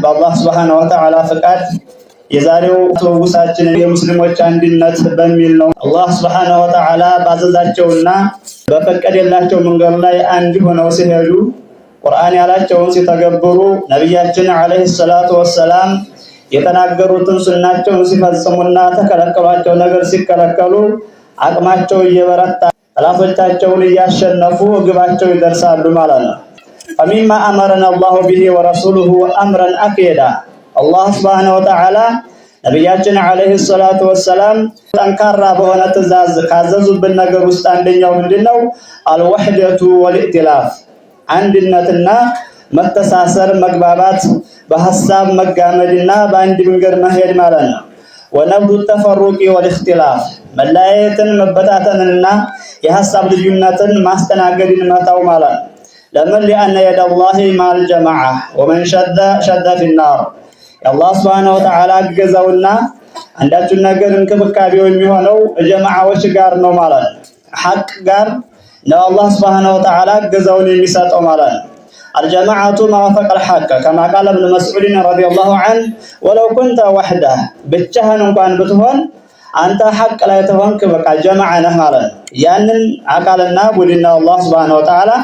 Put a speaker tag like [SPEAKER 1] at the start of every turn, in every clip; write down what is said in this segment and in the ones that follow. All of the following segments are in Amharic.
[SPEAKER 1] በአላህ سبحانه وتعالى ፍቃድ የዛሬው ትውውሳችን የሙስሊሞች አንድነት በሚል ነው። አላህ سبحانه وتعالى ባዘዛቸውና በፈቀደላቸው መንገድ ላይ አንድ ሆነው ሲሄዱ፣ ቁርአን ያላቸውን ሲተገብሩ፣ ነቢያችን عليه الصلاة والسلام የተናገሩትን ሱናቸውን ሲፈጽሙና ተከለከሏቸው ነገር ሲከለከሉ አቅማቸው እየበረታ ጠላቶቻቸውን እያሸነፉ ግባቸው ይደርሳሉ ማለት ነው። فمما أمرنا الله به ورسوله أمرا أكيدا፣ አላህ سبحانه وتعالى ነቢያችን عليه الصلاة والسلام ጠንካራ በሆነ ትእዛዝ ካዘዙብን ነገር ውስጥ አንደኛው ምንድን ነው? الوحدة والائتلاف፣ አንድነትና መተሳሰር፣ መግባባት፣ በሀሳብ መጋመድና በአንድ መንገድ መሄድ ማለት ነው። ونبذ التفرق والاختلاف፣ መለያየትን፣ መበታተንንና የሀሳብ ልዩነትን ማስተናገድን መተው ማለት ነው። ለምን? لأن يد الله مع الجماعة ومن شذ شذ في النار። የአላህ سبحانه وتعالى እገዛውና አንዳችን ነገር እንክብካቤው የሚሆነው ጀማዓዎች ጋር ነው ማለት ነው። ሐቅ ጋር ነው አላህ سبحانه وتعالى እገዛውን የሚሰጠው ማለት ነው። الجماعة ما وافق الحق كما قال ابن مسعود رضي الله عنه ولو كنت وحده፣ ብቻህን እንኳን ብትሆን አንተ ሐቅ ላይ ተሆንክ በቃ ጀማዓ ነህ ማለት ነው። ያንን አካልና ቡድን አላህ سبحانه وتعالى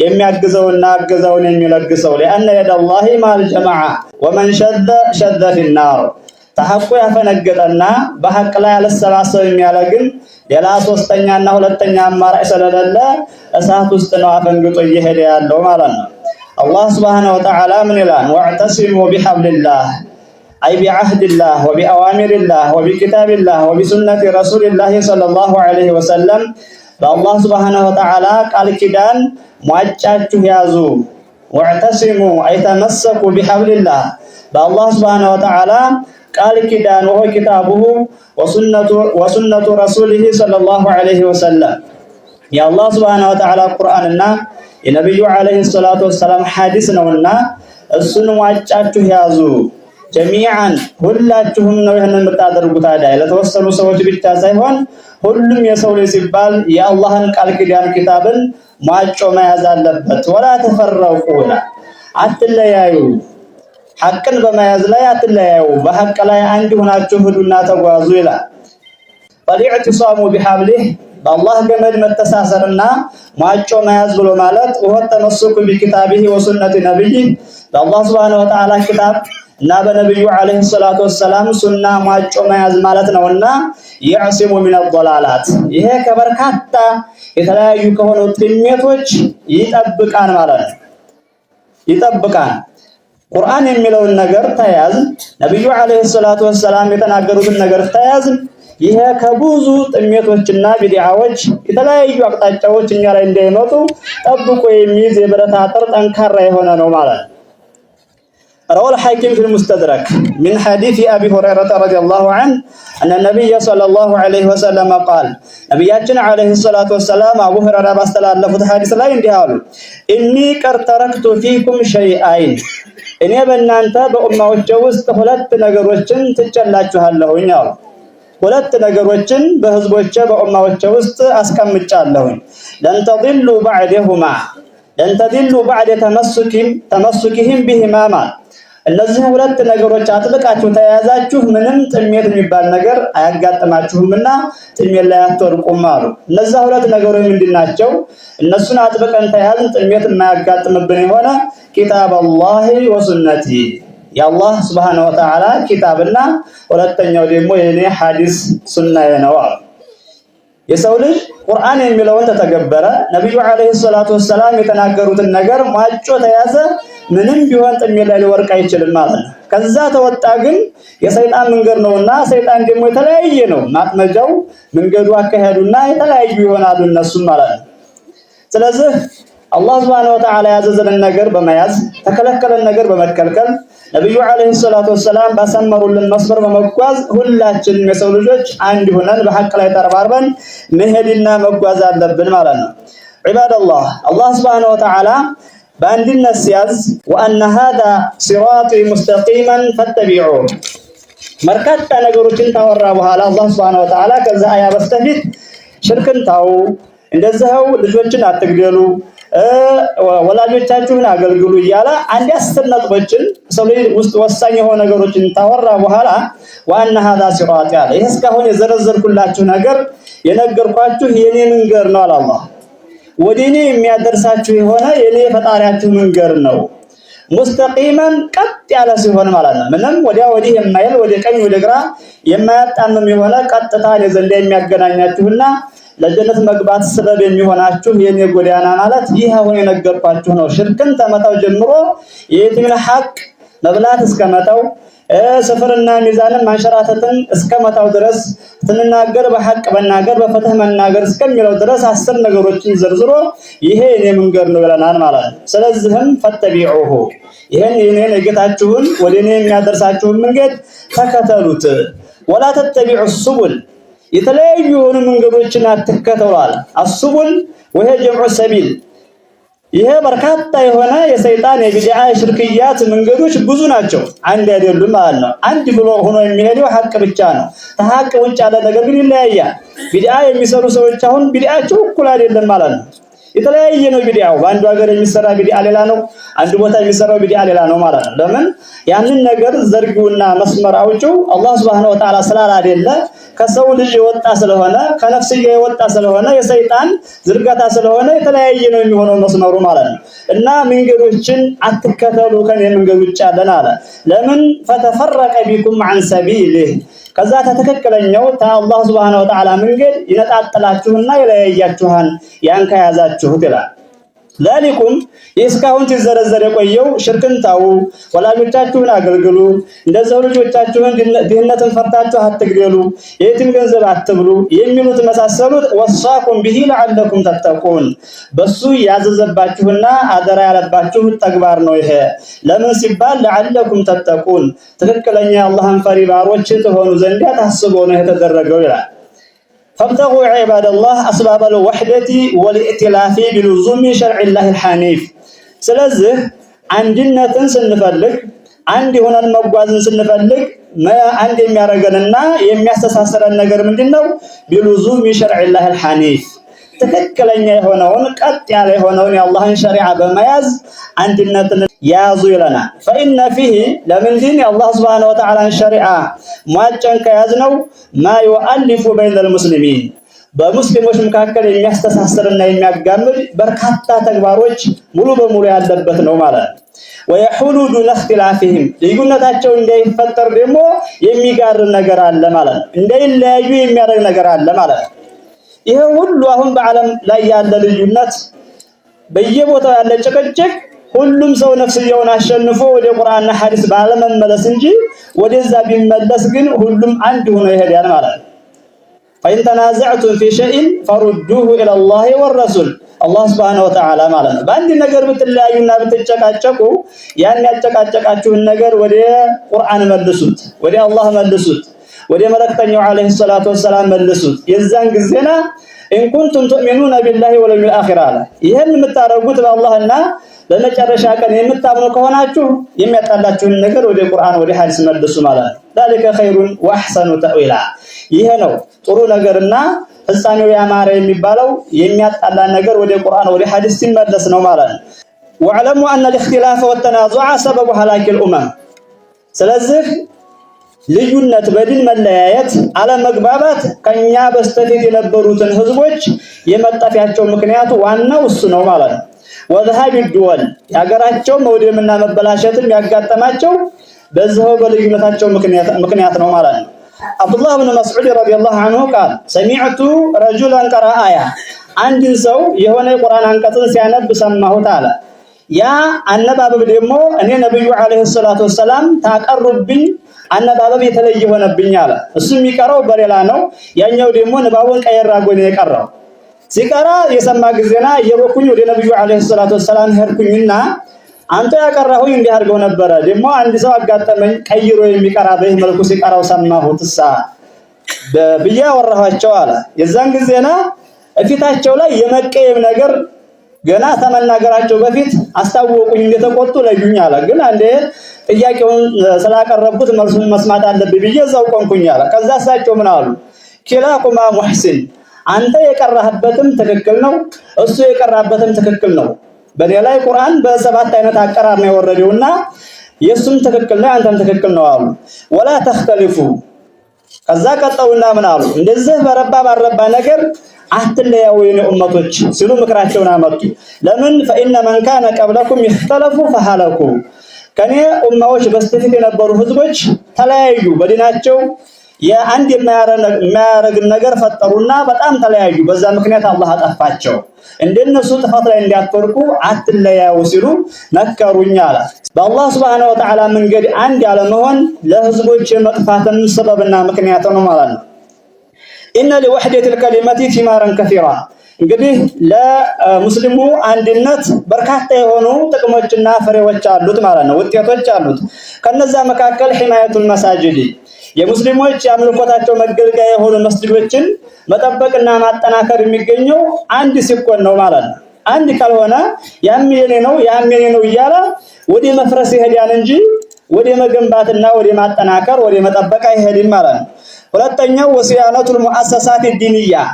[SPEAKER 1] የሚያግዘውና እገዛውን የሚለግሰው። لأن يد الله مع الجماعة ومن شذ شذ في النار። ተሐቁ ያፈነገጠና በሐቅ ላይ አልሰባሰብም ያለ ግን ሌላ ሶስተኛና ሁለተኛ አማራጭ ስለሌለ እሳት ውስጥ ነው አፈንግጦ እየሄደ ያለው ማለት ነው። አላህ سبحانه وتعالى ምን ይላል? واعتصموا بحبل الله أي بعهد الله وبأوامر الله وبكتاب الله وبسنة رسول الله صلى الله عليه وسلم። በአላህ سبحانه وتعالى ቃል ኪዳን ሟጫችሁ ያዙ። واعتصموا أي تمسكوا بحبل الله፣ በአላህ سبحانه وتعالى ቃል ኪዳን፣ وهو كتابه وسنة رسوله صلى الله عليه وسلم፣ የአላህ سبحانه وتعالى ቁርአንና የነቢዩ عليه الصلاة والسلام ሐዲስ ነውና እሱን ሟጫችሁ ያዙ። جميعا ሁላችሁም ነው ይህንን የምታደርጉት። ታዲያ ለተወሰኑ ሰዎች ብቻ ሳይሆን ሁሉም የሰው ልጅ ሲባል የአላህን ቃል ኪዳን ኪታብን ሟጮ መያዝ አለበት። ولا تفرقوا፣ አትለያዩ። ሐቅን በመያዝ ላይ አትለያዩ። በሐቅ ላይ አንድ ሆናችሁ ሂዱና ተጓዙ ይላል። فالاعتصام بحبله፣ በአላህ ገመድ መተሳሰርና ሟጮ መያዝ ብሎ ማለት وهو التمسك بكتابه وسنة نبيه፣ በአላህ سبحانه وتعالى ኪታብ እና በነብዩ عليه الصلاة والسلام ሱና ሟጮ መያዝ ማለት ነውና يعصم من الضلالات፣ ይሄ ከበርካታ የተለያዩ ከሆኑ ጥሜቶች ይጠብቃን ማለት ነው። ይጠብቃን። ቁርአን የሚለውን ነገር ተያዝ፣ ነብዩ عليه الصلاة والسلام የተናገሩትን ነገር ተያዝ። ይሄ ከብዙ ጥሜቶችና ቢድዓዎች የተለያዩ አቅጣጫዎች እኛ ላይ እንዳይመጡ ጠብቆ የሚይዝ የብረት አጥር ጠንካራ የሆነ ነው ማለት ነው። روى الحاكم في المستدرك من حديث أبي هريرة رضي الله عنه أن النبي صلى الله عليه وسلم قال፣ ነቢያችን عليه الصلاة والسلام አቡ ሁረይራ ባስተላለፉት ሐዲስ ላይ እንዲህ አሉ። إني قد تركت فيكم شيئين፣ እኔ በእናንተ በኡማዎቼ ውስጥ ሁለት ነገሮችን ትቼላችኋለሁኝ አሉ። ሁለት ነገሮችን በህዝቦቼ በኡማዎቼ ውስጥ አስቀምጫለሁኝ። لن تضلوا بعدهما لن تضلوا بعد تمسكهم بهما። እነዚህ ሁለት ነገሮች አጥብቃችሁ ተያያዛችሁ ምንም ጥሜት የሚባል ነገር አያጋጥማችሁምና ጥሜት ላይ አትወድቁም አሉ። እነዛ ሁለት ነገሮች ምንድን ናቸው? እነሱን አጥብቀን ተያዝን ጥሜት የማያጋጥምብን የሆነ كتاب الله وسنتي፣ የአላህ سبحانه وتعالى ኪታብና ሁለተኛው ደግሞ የኔ ሐዲስ ሱናዬ ነው አሉ። የሰው ልጅ ቁርአን የሚለውን ተተገበረ፣ ነቢዩ عليه الصلاة والسلام የተናገሩትን ነገር ሟጮ ተያዘ፣ ምንም ቢሆን ጥሜት ላይ ሊወርቅ አይችልም ማለት ነው። ከዛ ተወጣ ግን የሰይጣን መንገድ ነውና ሰይጣን ደግሞ የተለያየ ነው ማጥመጃው፣ መንገዱ፣ አካሄዱና የተለያዩ ይሆናሉ እነሱም ማለት ነው። ስለዚህ አላህ سبحانه وتعالى ያዘዘንን ነገር በመያዝ፣ ተከለከለን ነገር በመከልከል፣ ነብዩ عليه الصلاة والسلام ባሰመሩልን መስመር በመጓዝ ሁላችንም የሰው ልጆች አንድ ሆነን በሐቅ ላይ ተረባርበን መሄድና መጓዝ አለብን ማለት ነው። عباد الله፣ አላህ سبحانه وتعالى በአንድነት ሲያዝ وأن هذا صراطي مستقيما فاتبعوه፣ በርካታ ነገሮችን ታወራ በኋላ አላህ سبحانه وتعالى ከዛ አያ በስተፊት ሽርክን ታው፣ እንደዚህው ልጆችን አትግደሉ፣ ወላጆቻችሁን አገልግሉ እያለ አንድ 10 ነጥቦችን ሰው ልጅ ውስጥ ወሳኝ የሆኑ ነገሮችን ታወራ በኋላ وأن هذا صراطي አለ። ይህ እስካሁን የዘረዘርኩላችሁ ነገር የነገርኳችሁ የኔ መንገድ ነው አለ አላህ። ወደ እኔ የሚያደርሳችሁ የሆነ የኔ ፈጣሪያችሁ መንገድ ነው። مستقيما ቀጥ ያለ ሲሆን ማለት ነው። ምንም ወዲያ ወዲህ የማይል ወደ ቀኝ ወደ ግራ የማያጣምም የሆነ ቀጥታ እኔ ዘንድ የሚያገናኛችሁና ለጀነት መግባት ሰበብ የሚሆናችሁ የኔ ጎዳና ማለት ይህ አሁን የነገርኳችሁ ነው። ሽርክን ተመተው ጀምሮ የየቲምን ሐቅ መብላት እስከመተው ስፍርና ሚዛንን ማንሸራተትን እስከመተው ድረስ ስንናገር በሐቅ መናገር በፍትህ መናገር እስከሚለው ድረስ 10 ነገሮችን ዘርዝሮ ይሄ የኔ መንገድ ነው ብለናል ማለት ነው። ስለዚህም فاتبعوه ይሄን የኔን የጌታችሁን ወደ እኔ የሚያደርሳችሁን መንገድ ተከተሉት። ولا تتبعوا السبل የተለያዩ የሆኑ መንገዶችን አትከተሏል። السبل وهي جمع سبيل ይሄ በርካታ የሆነ የሰይጣን የቢድዓ የሽርክያት መንገዶች ብዙ ናቸው፣ አንድ አይደሉም ማለት ነው። አንድ ብሎ ሆኖ የሚሄደው ሐቅ ብቻ ነው። ከሐቅ ውጭ ያለ ነገር ግን ይለያያል። ቢድዓ የሚሰሩ ሰዎች አሁን ቢድዓቸው እኩል አይደለም ማለት ነው። የተለያየ ነው ቢድዓው። በአንዱ ሀገር የሚሰራ ቢድዓ ሌላ ነው፣ አንዱ ቦታ የሚሰራው ቢድዓ ሌላ ነው ማለት ነው። ለምን ያንን ነገር ዘርጊውና መስመር አውጪው አላህ ሱብሓነሁ ወተዓላ ስላላደለ ከሰው ልጅ የወጣ ስለሆነ ከነፍስያ የወጣ ስለሆነ የሰይጣን ዝርጋታ ስለሆነ የተለያየ ነው የሚሆነው መስመሩ ማለት ነው። እና መንገዶችን አትከተሉ ከኔ መንገድ ውጭ ያለን አለ። ለምን ፈተፈረቀ ቢኩም ዐን ሰቢሊህ ከዛ ተትክክለኛው ተአላህ ሱብሓነሁ ወተዓላ መንገድ ይነጣጥላችሁና ይለያያችኋል ያን ከያዛችሁት ይላል። ዛሊኩም እስካሁን ሲዘረዘር የቆየው ሽርክን ተዉ፣ ወላጆቻችሁን አገልግሉ፣ እንደዚያው ልጆቻችሁን ድህነትን ፈርታችሁ አትግደሉ፣ የየቲም ገንዘብ አትብሉ የሚሉት መሳሰሉት ወሳኩም ቢሂ ለዓለኩም ተተቁን በሱ ያዘዘባችሁና አደራ ያለባችሁ ተግባር ነው። ይሄ ለምን ሲባል ለዓለኩም ተተቁን ትክክለኛ የአላህን ፈሪ ባሮች ትሆኑ ዘንድ ታስቦ ነው የተደረገው ይላል። فابتغوا عباد الله أسباب الوحدة والائتلاف بلزوم شرع الله الحنيف። ስለዚህ አንድነትን ስንፈልግ አንድ የሆነን መጓዝን ስንፈልግ አንድ የሚያደርገንና የሚያስተሳስረን ነገር ምንድን ነው? بلزوم شرع الله الحنيف ትክክለኛ የሆነውን ቀጥ ያለ የሆነውን የአላህን ሸሪዓ በመያዝ አንድነትን ያዙ ይለናል። فإن فيه ለምንድን የአላህ سبحانه وتعالى ን ሸሪዓ ሟጨን ከያዝነው ما يؤلف بين المسلمين በሙስሊሞች መካከል የሚያስተሳስርና የሚያጋምድ በርካታ ተግባሮች ሙሉ በሙሉ ያለበት ነው ማለት ነው። ويحول دون اختلافهم ልዩነታቸው እንዳይፈጠር ደግሞ የሚጋርድ ነገር አለ ማለት ነው። እንዳይለያዩ የሚያደርግ ነገር አለ ማለት ነው። ይሄ ሁሉ አሁን በዓለም ላይ ያለ ልዩነት፣ በየቦታው ያለ ጭቅጭቅ ሁሉም ሰው ነፍስያውን አሸንፎ ወደ ቁርአንና ሐዲስ ባለመመለስ እንጂ ወደዛ ቢመለስ ግን ሁሉም አንድ ሆኖ ይሄዳል ማለት ነው። فإن تنازعتم في شيء فردوه إلى الله والرسول አላህ سبحانه وتعالى ማለት ነው። በአንድ ነገር ብትለያዩና ብትጨቃጨቁ ያን ያጨቃጨቃችሁን ነገር ወደ ቁርአን መልሱት፣ ወደ አላህ መልሱት፣ ወደ መልእክተኛው عليه الصلاة والسلام መልሱት። የዛን ጊዜና إن كنتم تؤمنون بالله واليوم الآخر አለ። ይህን የምታደርጉት በአላህና በመጨረሻ ቀን የምታምኑ ከሆናችሁ የሚያጣላችሁን ነገር ወደ ቁርአን ወደ ሐዲስ መልሱ ማለት ነው። ذلك خير وأحسن تأويلا ይሄ ነው ጥሩ ነገርና ፍጻሜው ያማረ የሚባለው የሚያጣላን ነገር ወደ ቁርአን ወደ ሐዲስ ሲመለስ ነው ማለት ነው። واعلموا أن الاختلاف والتنازع سبب هلاك الأمم። ስለዚህ ልዩነት፣ በዲን መለያየት፣ አለመግባባት ከኛ በስተፊት የነበሩትን ህዝቦች የመጠፊያቸው ምክንያቱ ዋናው እሱ ነው ማለት ነው። وذهاب الدول የሀገራቸው መውደምና መበላሸትም ያጋጠማቸው በዚያው በልዩነታቸው ምክንያት ነው ማለት ነው። አብዱላህ ብን መስዑድ رضي الله عنه قال سمعت رجلا قرأ آية አንድን ሰው የሆነ የቁርአን አንቀጽን ሲያነብ ሰማሁት አለ። ያ አነባበብ ደግሞ እኔ ነብዩ عليه الصلاة والسلام ታቀሩብኝ አነባበብ የተለየ ሆነብኝ አለ። እሱ የሚቀራው በሌላ ነው፣ ያኛው ደግሞ ንባቡን ቀየር አድርጎ ነው የቀራው። ሲቀራ የሰማ ጊዜና እየሮኩኝ ወደ ነብዩ عليه الصلاة والسلام ሄድኩኝና አንተ ያቀራሁኝ እንዲህ አድርገው ነበረ፣ ደግሞ አንድ ሰው አጋጠመኝ ቀይሮ የሚቀራ በይህ መልኩ ሲቀራው ሰማሁትሳ ብዬ አወራኋቸው አለ። የዛን ጊዜና እፊታቸው ላይ የመቀየም ነገር ገና ከመናገራቸው በፊት አስታወቁኝ፣ እንደተቆጡ ለዩኝ አለ። ግን አንዴ ጥያቄውን ስላቀረብኩት መልሱን መስማት አለብኝ ብዬ እዛው ቆምኩኝ አለ። ከዛ እሳቸው ምን አሉ? كلاكما محسن አንተ የቀራህበትም ትክክል ነው፣ እሱ የቀራበትም ትክክል ነው። በኔ ላይ ቁርአን በሰባት አይነት አቀራር ነው የወረደውና የእሱም ትክክል ነው፣ አንተም ትክክል ነው አሉ። ولا تختلفوا። ከዛ ቀጠሉና ምን አሉ? እንደዚህ በረባ ባረባ ነገር አትለያዩ የኔ ኡመቶች ሲሉ ምክራቸውን አመጡ። ለምን? فإن من كان قبلكم اختلفوا فهلكوا። ከኔ ኡማዎች በስተፊት የነበሩ ህዝቦች ተለያዩ፣ በዲናቸው የአንድ የማያረግን ነገር ፈጠሩና በጣም ተለያዩ። በዛ ምክንያት አላህ አጠፋቸው። እንደነሱ ጥፋት ላይ እንዳትወድቁ አትለያዩ ሲሉ መከሩኝ አለ። በአላህ سبحانه وتعالى መንገድ አንድ ያለመሆን ለህዝቦች የመጥፋትም ሰበብና ምክንያት ነው ማለት ነው። إن لوحدة الكلمة ثمارا كثيرة። እንግዲህ ለሙስሊሙ አንድነት በርካታ የሆኑ ጥቅሞችና ፍሬዎች አሉት ማለት ነው፣ ውጤቶች አሉት። ከነዛ መካከል حماية المساجد፣ የሙስሊሞች የአምልኮታቸው መገልገያ የሆኑ መስጂዶችን መጠበቅና ማጠናከር የሚገኘው አንድ ሲኮን ነው ማለት ነው። አንድ ካልሆነ ያም የኔ ነው ያም የኔ ነው እያለ ወደ መፍረስ ይሄዳል እንጂ ወደ መገንባትና ወደ ማጠናከር ወደ መጠበቅ አይሄድም ማለት ነው። ሁለተኛው وصيانة المؤسسات الدينية፣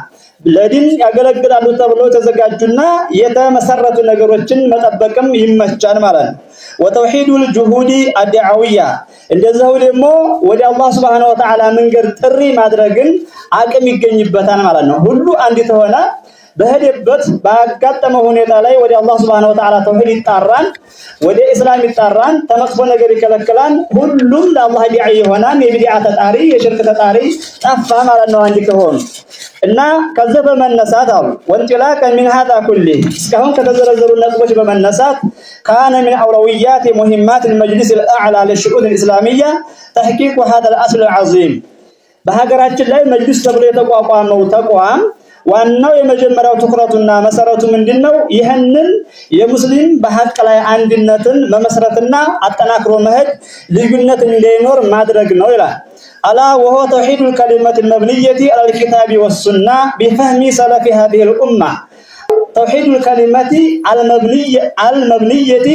[SPEAKER 1] ለዲን ያገለግላሉ ተብሎ የተዘጋጁና የተመሰረቱ ነገሮችን መጠበቅም ይመቻል ማለት ነው። وتوحيد الجهود الدعوية፣ እንደዚሁ ደግሞ ወደ አላህ سبحانه وتعالى መንገድ ጥሪ ማድረግን አቅም ይገኝበታል ማለት ነው። ሁሉ አንድ ተሆነ በሄደበት ባጋጠመው ሁኔታ ላይ ወደ አላህ سبحانه وتعالى ተውሂድ ይጣራን፣ ወደ እስላም ይጣራን፣ ተመጥፎ ነገር ይከለክላን። ሁሉም ለአላህ ዲዓ ይሆናል። የቢድዓ ተጣሪ የሽርክ ተጣሪ ጠፋ ማለት ነው አንድ ከሆኑ። እና ከዛ በመነሳት አሉ وانطلاقا من هذا كله፣ እስካሁን ከተዘረዘሩ ነጥቦች በመነሳት كان من أولويات مهمات المجلس الأعلى للشؤون الإسلامية تحقيق هذا الأصل العظيم። በሀገራችን ላይ መጅሊስ ተብሎ የተቋቋመው ተቋም ዋናው የመጀመሪያው ትኩረቱና መሰረቱ ምንድነው? ይህንን የሙስሊም በሀቅ ላይ አንድነትን መመስረትና አጠናክሮ መሄድ፣ ልዩነት እንዳይኖር ማድረግ ነው ይላል። ألا وهو توحيد الكلمة المبنية على الكتاب والسنة بفهم سلف هذه الأمة። توحيد الكلمة المبنية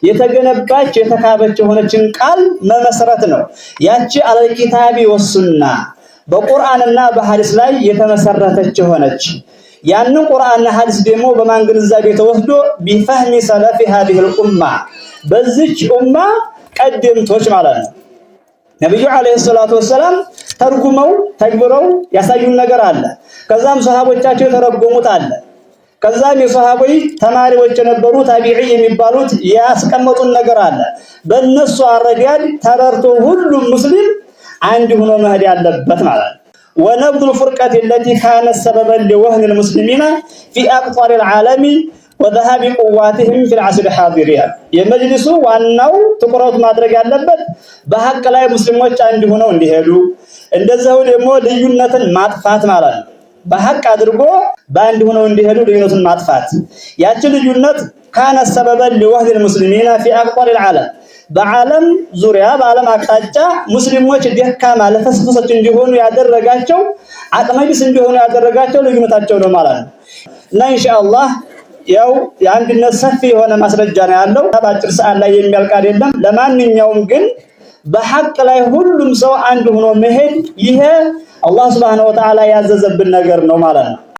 [SPEAKER 1] የተገነባች የተካበች የሆነችን ቃል መመስረት ነው። ያቺ على الكتاب والسنة በቁርአንና በሐዲስ ላይ የተመሰረተች የሆነች፣ ያንን ቁርአንና ሐዲስ ደግሞ በማን ግንዛቤ ተወስዶ? بفهم سلف هذه الأمة፣ በዚች ኡማ ቀደምቶች ማለት ነው። ነብዩ عليه الصلاة والسلام ተርጉመው ተግብረው ያሳዩን ነገር አለ። ከዛም ሰሃቦቻቸው የተረጎሙት አለ። ከዛም የሰሃቦች ተማሪዎች የነበሩ ታቢዒ የሚባሉት ያስቀመጡን ነገር አለ። በእነሱ አረዳድ ተረድቶ ሁሉም ሙስሊም አንድ ሆኖ መሄድ ያለበት ማለት ነው። ونبذ الفرقة التي كانت سببا لوهن المسلمين في أقطار العالم وذهاب قواتهم في العصر الحاضر። የመጅሊሱ ዋናው ትኩረቱ ማድረግ ያለበት በሀቅ ላይ ሙስሊሞች አንድ ሆነው እንዲሄዱ፣ እንደዚያው ደግሞ ልዩነትን ማጥፋት ማለት ነው። በሀቅ አድርጎ በአንድ ሆነው እንዲሄዱ ልዩነቱን ማጥፋት። ያቺ ልዩነት كانت سببا لوهن المسلمين في أقطار العالم፣ በዓለም ዙሪያ በዓለም አቅጣጫ ሙስሊሞች ደካማ ለፈስፈሶች እንዲሆኑ ያደረጋቸው፣ አቅመቢስ እንዲሆኑ ያደረጋቸው ልዩነታቸው ነው ማለት ነው። እና ኢንሻአላህ ያው የአንድነት ሰፊ የሆነ ማስረጃ ነው ያለው። በአጭር ሰዓት ላይ የሚያልቅ አይደለም። ለማንኛውም ግን በሐቅ ላይ ሁሉም ሰው አንድ ሆኖ መሄድ ይሄ አላህ ሱብሓነሁ ወተዓላ ያዘዘብን ነገር ነው ማለት ነው።